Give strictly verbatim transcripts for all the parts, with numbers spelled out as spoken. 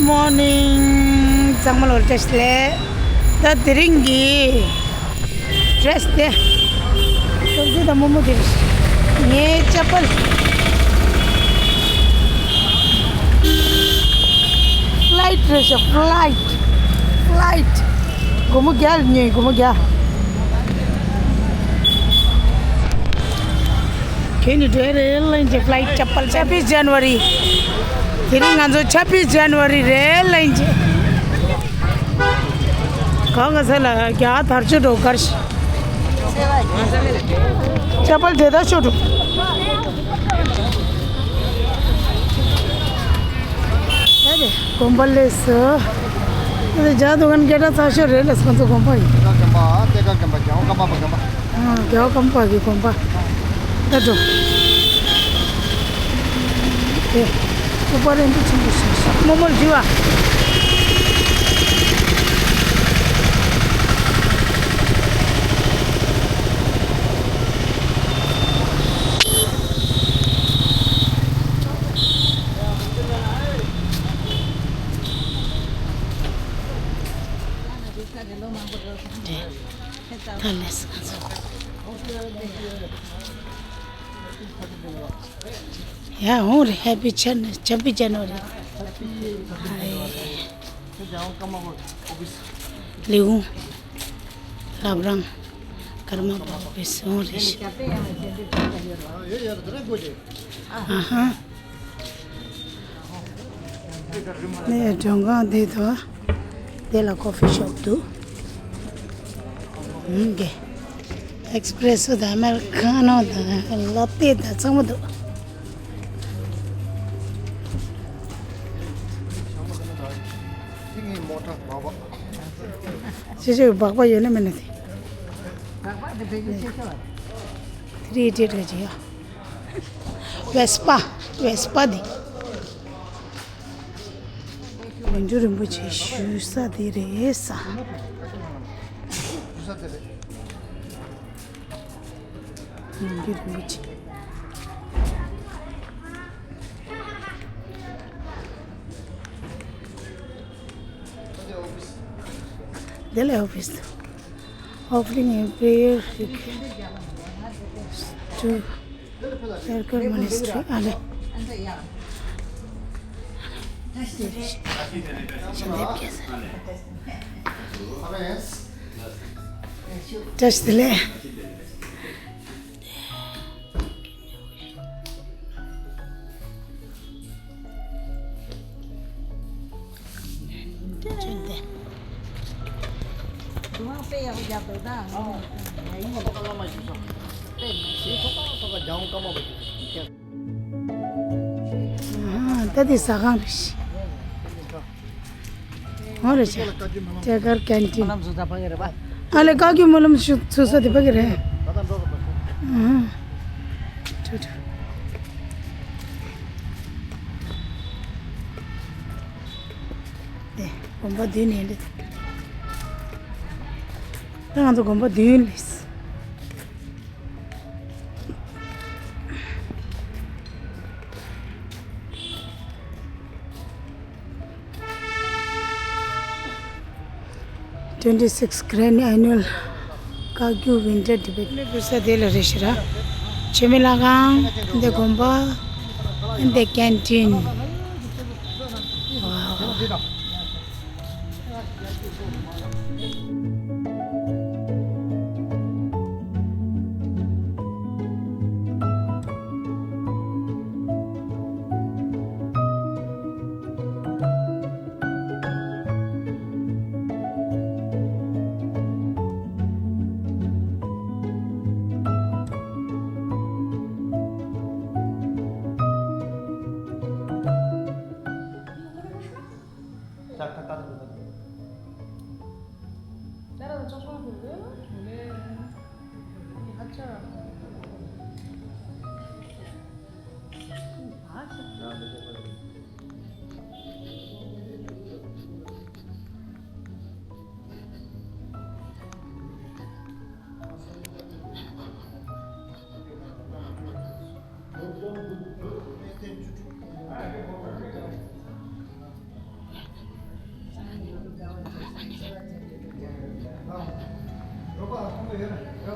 Morning. གཙང་མ་ལོར་བཀྲ་ཤིས་བདེ་ལེགས། ད་དེ་རིང་གི་ཌེ་རེ་སི་དེ། སྟོབས་རྒྱལ་དང་རྨོ་མོ་དེ་རེད། ངའི་ཅ་པལ། ཕ་ལའི་ཊི་རེད་ཤག་ཕ་ལའི་ཊི། ཕ་ལའི་ཊི། སྒོར་མོ་བརྒྱ་ཉོས། སྒོར་མོ་བརྒྱ། ཁྱོད་ནི་འགྲོ་རེད་ལན་ཅི་ཕ་ལའི་ཊི་ཅ་པལ། ཆབ་བིས་ཇན་ཝ་རི། དེ་རིང་ང་ཚོ་ཆབ་བིས་ཇན་ཝ་རི་རེད་ལན་ཅི། གང་ག་ས་ལ་རྒྱ་དར་ཆུ་འགྲོ་གར་ཤི། ཅ་པལ་དེ་ད་ཤོ་འགྲོ། ཨ་རེ་དགོན་པ་ལས་སུ། ཨ་རེ་རྒྱ་དུ་གན་སྐད་གྲགས་ཚ་ཤོ་རེད་ལས་སུ་ང་ཚོ་དགོན་པ་ཡིན། དེ་ག་དགོན་པ་དེ་ག་དགོན་པ་རྒྱལ་བ་ཀརྨ་པ་དགོན་པ། ཨ། རྒྱལ་བ་ཀརྨ་པ་གི་དགོན་པ། ད་འགྲོ། དེ། ཨོ་པ་རེ་འདུག་ཆེན་པོ་ཞིག་ཞིག་རྨོ་མོར་འཇུ་བ། ད་ལས་སོང་། ཡ་འོང་རེ། ཧེ་པི་ཆན་ཆབ་བིས་ཇན་ཝ་རི། ལེའུ་བླ་བྲང་ཀརྨ་པ་ཨོ་ཕི་སི་འོང་རེ་ཞིག་ཨ་ཧ། ནས་མགྲོན་ཁང་འདི་དང་། དེ་ལ་ཀོ་ཕི་ཤོབ་འདུག་ཨུམ་གེ། ཨེག་སི་པི་རེ་སོ་དང་ཨ་མེ་རི་ཁ་ནོ་དང་ལ་ཏེ་དང་ཚང་མ་འདུག་ཅི་ཞིག་སྦག་པ་ཡོད་ན་མེད་ན་དེ། སྦག་པ་དེ་བེད་སྤྱོད་བྱེད་ཤོག་དེ་རིགས་བྲིས་འདྲ་ཅིག་ཡོད། ཝེ་སི་པ། ཝེ་སི་པ་འདི། མི་འགྱུར་རིན་པོ་ཆེ་བཞུགས་ས་འདི་རེད་ས། མི་འགྱུར་རིན་པོ་ཆེ། འདི་ལ་ཨོ་ཕི་སི་འདུག Offering a prayer request to Erkal Monastery. ཨ་ལེ། བཀྲ་ཤིས་བདེ་ལེགས། ད་དེ་ཟ་ཁང་རེད། འོ་རེད་ཤག་ཊེ་ཀར་ཀན་ཊིན། ཨ་ལེ་བཀའ་བརྒྱུད་སྨོན་ལམ་ཞུ་ཚུགས་ས་དེ་ཕ་གི་རེད། ཨ་ཧ། ཁྲུ་ཁྲུ། དེ་དགོན་པ་མདུན་ནས་འདི། ད་ང་ཚོ་དགོན་པ་མདུན་ལས། Twenty six Grand Annual བཀའ་བརྒྱུད་Winter Debate ནས་བུ་ས་དེ་ལ་རེ་ཞིག་ར། ཆོས་མེད་ལྷ་ཁང་། འདི་དགོན་པ། འདི་ཀན་ཊིན། ཝའོ།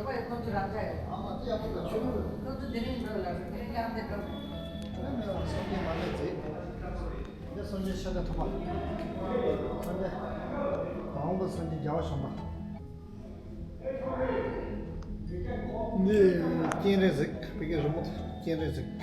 ཁོ་ཚོ་རང་འདྲ་ཡོད། ཁོ་ཚོ་དེ་རིང་འགྲོ་ལ་དེ་རིང་ཡང་དེ་འགྲོ། སངས་རྒྱས་མ་ལས་མཛེས། འདི་སངས་རྒྱས་ཤཱཀྱ་ཐུབ་པ། སངས་རྒྱས། མ་འོངས་པ་སངས་རྒྱས་རྒྱལ་བ་བྱོན་པ། འདི་སྤྱན་རས་གཟིགས། བོད་ཀྱི་རི་མོ་དེ་སྤྱན་རས་གཟིགས།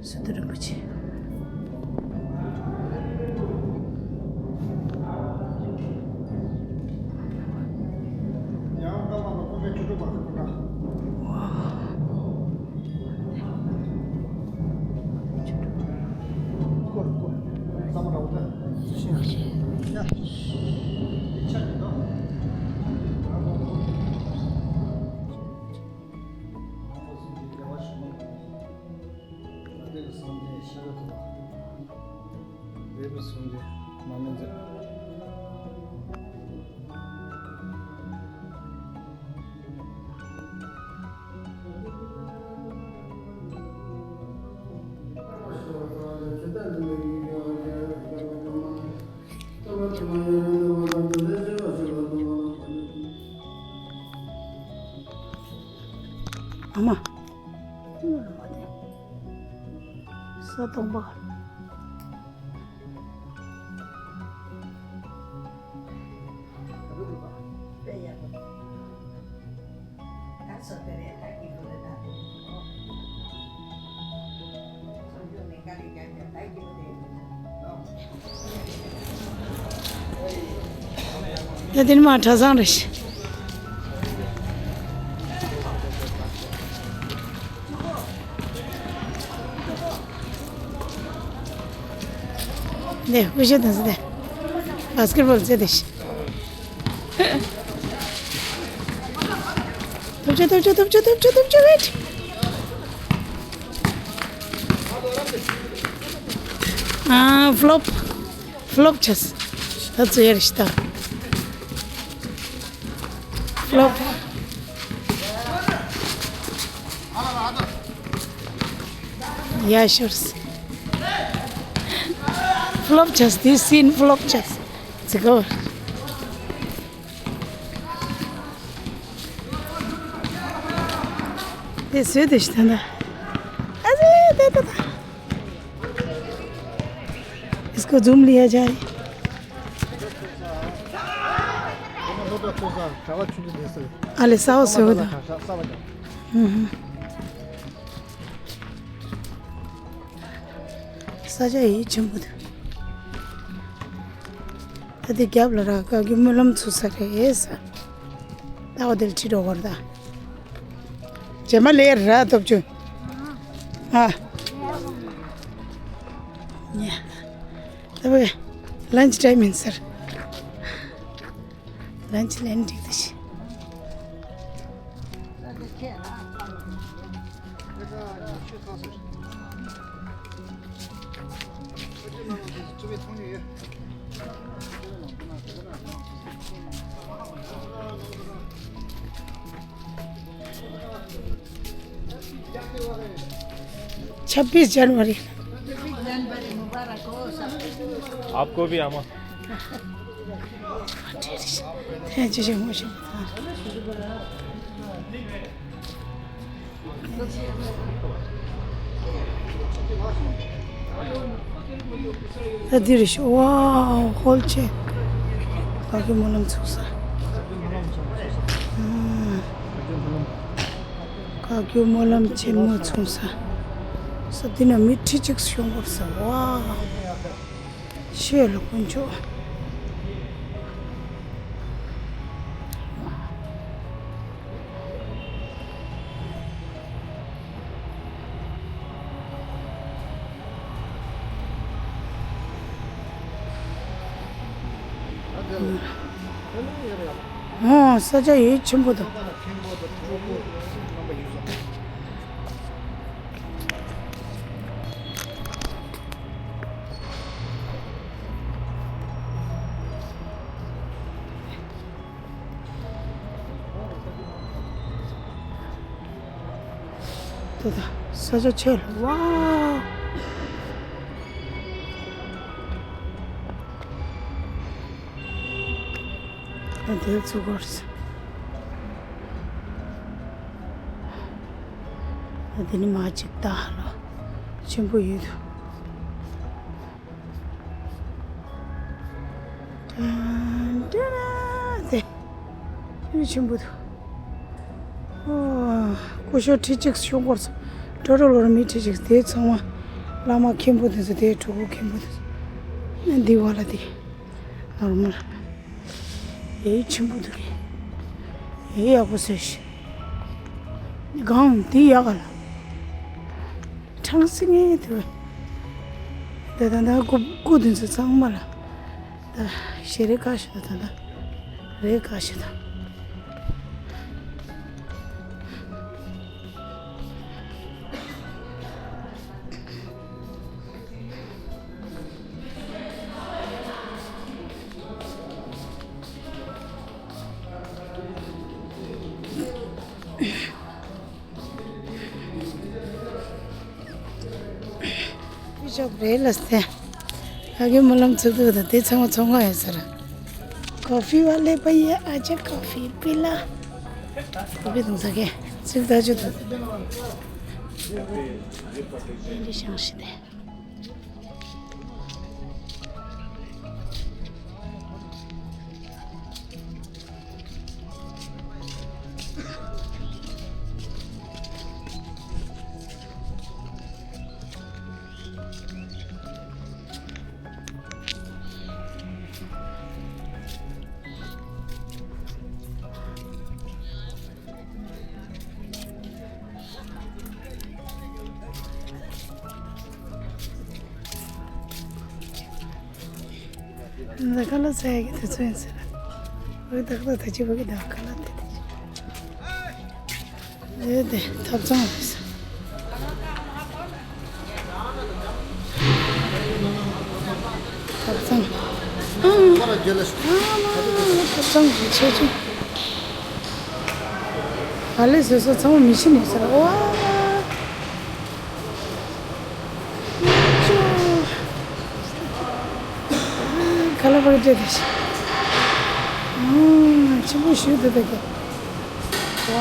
སི་ཏུ་རིན་པོ་ཆེ། ཨ་མ། ས་སྟོང་པ། ད་དེ་ནི་མ་གྲྭ་ཚང་རེད། འདི་ཀུ་ཤུ་དང་ཟེར་ཏེ། བྷ་སི་ཀེ་ཊི་བྷོལ་ཟེར་ཏེ། ཐུབ་ཆོག་ཐུབ་ཆོག་ཐུབ་ཆོག་ཐུབ་ཆོག་ཐུབ་ཆོག་ཝེཊ། ཨ། ཕློབ། ཕློབ་ཆས། ད་ཚོ་ཡར་ཤི་ད། ཕློབ། ཡ་ཤོར། ཕློབ་ཆས། དེ་སིན་ཕློབ་ཆས། ཚིག་གོ། དེ་སུས་དེ་ཤི་ད་ན། ཨ་ཙི་དེ་ད་ད། इसको जूम लिया जाए। ཨ་ལེ་ས་འོག་སོ་གི་དང་། ས་ཆ་ཡིད་ཆེན་པོ་འདུག་ད་དེ་རྒྱབ་ལ་ར་བཀའ་བརྒྱུད་སྨོན་ལམ་ཚུགས་ས་རེད་ས། ད་འོ་དེ་ལ་ཁྲིད་འགྲོ་གོ་ར་ད། རྗེས་མ་ལས་ར་སྟོབས་བཅུ། ཨ། ཉ། ད་བས་ལན་ཅི་ཊའིམ་ཡིན་ཟེར། ལན་ཅི་ལན་འགྲིག་ད་ཤི། छब्बीस जनवरी। आपको भी आमा। ད་འདིར་ཤོག་ཝའོ་ཧོལ་ཆེ། བཀའ་བརྒྱུད་སྨོན་ལམ་ཚུགས་ས། བཀའ་བརྒྱུད་སྨོན་ལམ་ཆེན་མོ་ཚུགས་ས། ས་འདི་ན་མི་ཁྲི་གཅིག་ཤོང་བར་ས་ཝའོ། ཤེས་ལ་དཀོན་མཆོག་ཨོ། ས་ཆ་ཡིད་ཆེན་པོ་དང་། ས་ཆ་ཆེ་ལ་ཝའོ། ད་དེར་ཚུགས་དགོས་རེད། ད་དེ་ནི་མ་ཅིག་ད་ཧ་ལོ་ཆེན་པོ་ཡོད་དོ། ཏན་ཏན་དེ་ཡུལ་ཆེན་པོ་འདུག་ཨོ། སྐུ་ཞབས་ཁྲི་གཅིག་ཤོག་སྐོར་སོ། ཀྲོ་ཀྲོ་ལོར་མི་ཁྲི་གཅིག་དེ་ཚང་མ་བླ་མ་མཁན་པོ་དེ་ཚོ་དེ་གྲོགས་པོ་མཁན་པོ་དེ་ཚོ་འདི་བ་ལ་དེ་ནོར་མལ། ཡེ་ཆེན་པོ་འདུག་གས། ཡེ་ཡག་པོ་བཟོས་ཤིག་གང་དེ་ཡག་ག་ལ། གྲངས་སི་ངེས་དེ་བས། ད་ད་ད་ཀུ་ཀུ་དེ་ཚོ་ཚང་མ་ལ། ད་ཞེ་རེ་ཀ་ཤི་ད་ད་ད་རེ་ཀ་ཤི་ད། ཤོབ་རེད་ལ་སྟེ། ཨ་གི་སྨོན་ལམ་ཚུགས་འདུག་ད་དེ་ཚང་མ་ཚོང་ཁང་ཡོད་ས་ར། ཀོ་ཧྥི་ཝ་ལེ་བྷ་ཡ་ཨ་ཅག་ཀོ་ཧྥི་པི་ལ། ཀོ་ཧྥི་འཐུང་ས་གི་ཚིག་ད་ཆུ་འཐུང་། འདི་ཤང་ཤི་དེ། ད་ཁ་ལག་ཟ་ཡ་གི་དུས་ཚོད་ཡིན་ཟེར། འོ་ད་ཁ་ལག་ད་ཅི་བ་གི་ད་ཁ་ལག་དེ་དེ། འོ་དེ་ཐབ་ཚང་རེད་ཟེར། ཐབ་ཚང་། ཨ་མ་ཐབ་ཚང་གི་ཆེ་ཆུང་། ག་ལེ་བཟོས་ས་ཚང་མ་མི་ཤི་ནས་ཟེར། ཨོ། ཁ་ལག་པར་སྤྲད་དེ་ཤི། ཨང་། ཆེན་པོ་ཞུ་འདུག་ད་གི། ཝ།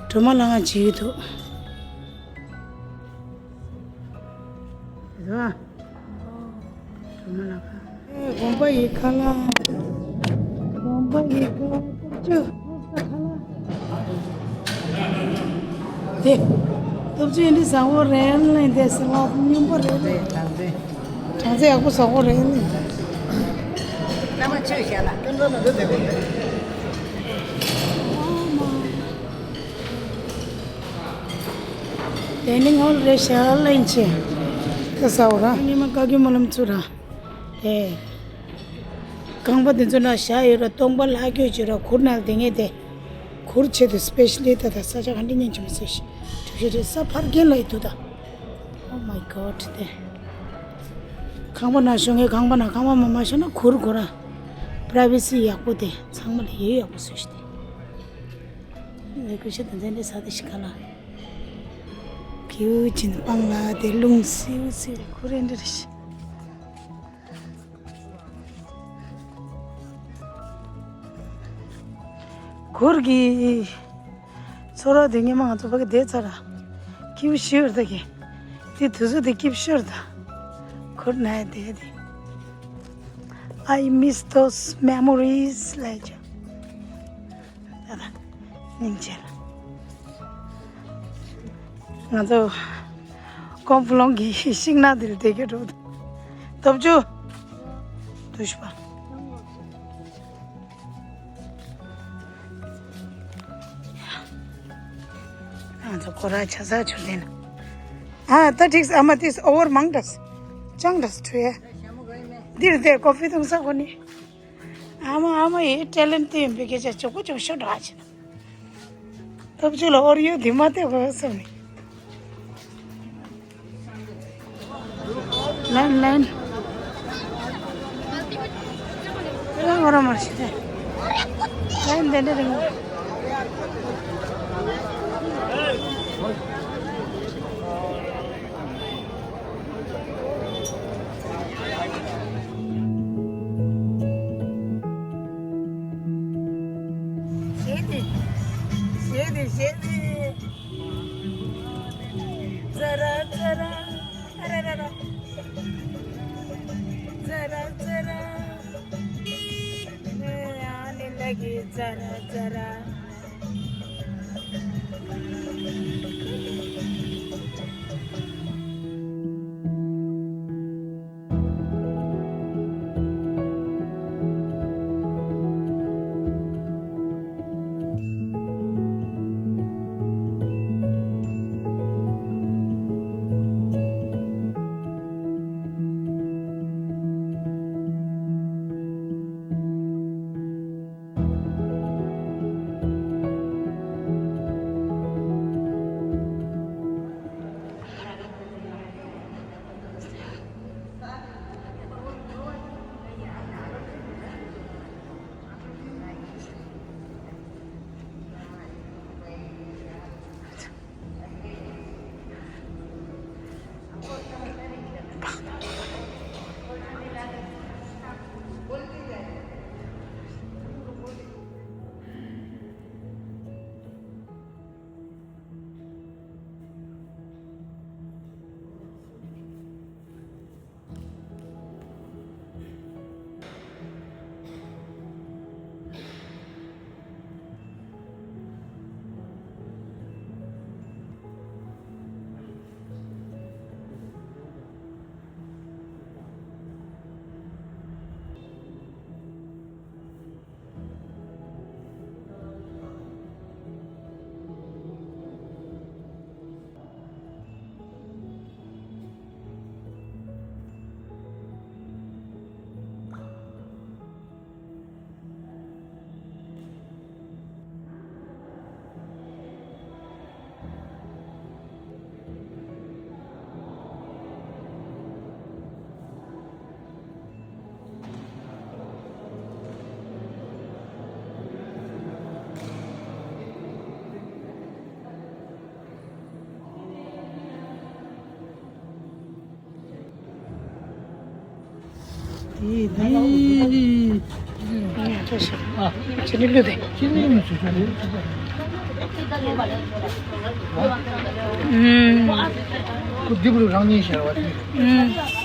སྒྲོལ་མ་ལ་ང་བྱེད་ཀྱི་འདུག་དགོན་པ་ཡི་ཁ་ལག་དགོན་པ་ཡི་ཁ་ལག་སྟོབས་ཆུ། དེ། སྟོབས་ཆུ་ཡིན་དུས་བཟང་པོ་རེད་ལ་དེ་ཟེར་ལ་སྙོམས་པོ་རེད་ལ། གྲང་ཚད་ཡག་པོ་བཟང་པོ་རེད་ལ། ལ་མ་ཆོས་བཤད་ལ། དེ་ནི་ངོ་རེ་ཤ་ལེན་ཆེ། ད་ས་འོ་ར་ཉི་མ་བཀའ་བརྒྱུད་སྨོན་ལམ་ཚུ་ར། དེ། རྐང་པ་དེ་ཚོ་ན་བཞག་ཡོད་ར་སྟོང་པ་ལྷག་སྐྱོད་བྱེད་ར་གུར་ནང་དེ་ངས་དེ། གུར་ཆེ་དེ་སི་པེ་ཤ་ལི་ད་ད་ས་ཆ་ག་འདྲ་ཉན་ཆེ་མི་ཟེར་ཤི། གྲིབ་ཤི་རེད་ས་ཕར་རྒྱན་ལ་ཡི་དུ་ད། Oh my God དེ། རྐང་པ་ན་ཤོང་ངས་རྐང་པ་ན་རྐང་པ་མ་མ་ཤོང་ན་གུར་གུར་ར། པ་རའི་ཝེ་སི་ཡག་པོ་དེ་ཚང་མ་ལ་ཡོད་ཡག་པོ་བཟོས་ཤི་དེ། ལས་ཀུ་ཤ་དེ་ཚན་དེ་ས་དེ་ཤི་ག་ལ། ཁྱེའུ་ཅིན་སྤང་ལ་དེ་རླུང་སིའུ་སིའུ་རེ་ཁུ་རེ་འདྲ་རེ་ཤི། གུར་གྱི་ཚོ་ར་དེ་ཉི་མ་ང་ཚོ་ཕ་གི་བསྡད་ཚར་ར། སྐྱིད་པོ་ཞིག་ཡོད་ད་གི། དེ་དུས་ཚོད་དེ་སྐྱིད་པོ་ཞིག་ཡོད་ད། གུར་ནང་བསྡད་དེ། I miss those memories ལབ་ཀྱང་། ད་ད། སྙིང་རྗེ་ལ། ང་ཚོ་ཀོང་ཕུ་ལོང་གི་ཤིང་ནགས་འདིར་བསྡད་ཀྱི་འགྲོ། སྟོབས་ཆུ། དུ་ཤི་པ། ང་ཚོ་ཁོ་ར་ཆ་ས་ཆུ་ལྡན། ཨ་ད་ཐིགས་ཨ་མ་ཏིས་ཨོ་བར་མང་འདྲ། ཅང་འདྲ་ཆུ་ཡ། འདིར་བསྡད་ཀོ་ཕི་འཐུང་ས་གོ་ནི། ཨ་མ་ཨ་མ་ཡི་ཊེ་ལེན་ཊི་དེ་ཡིན་པའི་སྐད་ཆ་ཅོག་པོ་ཅོག་ཤོད་འགྲོ་ཨ་ཆེ་ན། སྟོབས་ཆུ་ལ་ཨོ་རི་ཡོ་དེ་མ་བལྟས་གོ་བསམ་ནི། ལན་ལན། ཨོ་ར་མར་ཤི་ཐལ། ལན་དེ་འདྲ་རིང་། ཞེས་ཏེ། ཞེས་ཏེ། ཞེས་ཏེ། ཙ་ར་ཙ་ར། ཨ་ར་ར་ར། ཙ་ར་ཙ་ར། ཨ་ནི་ལ་གི་ཙ་ར་ཙ་ར། ཁོ་འདི་བུ་རང་ཉིད་ཤར་བ་དེ།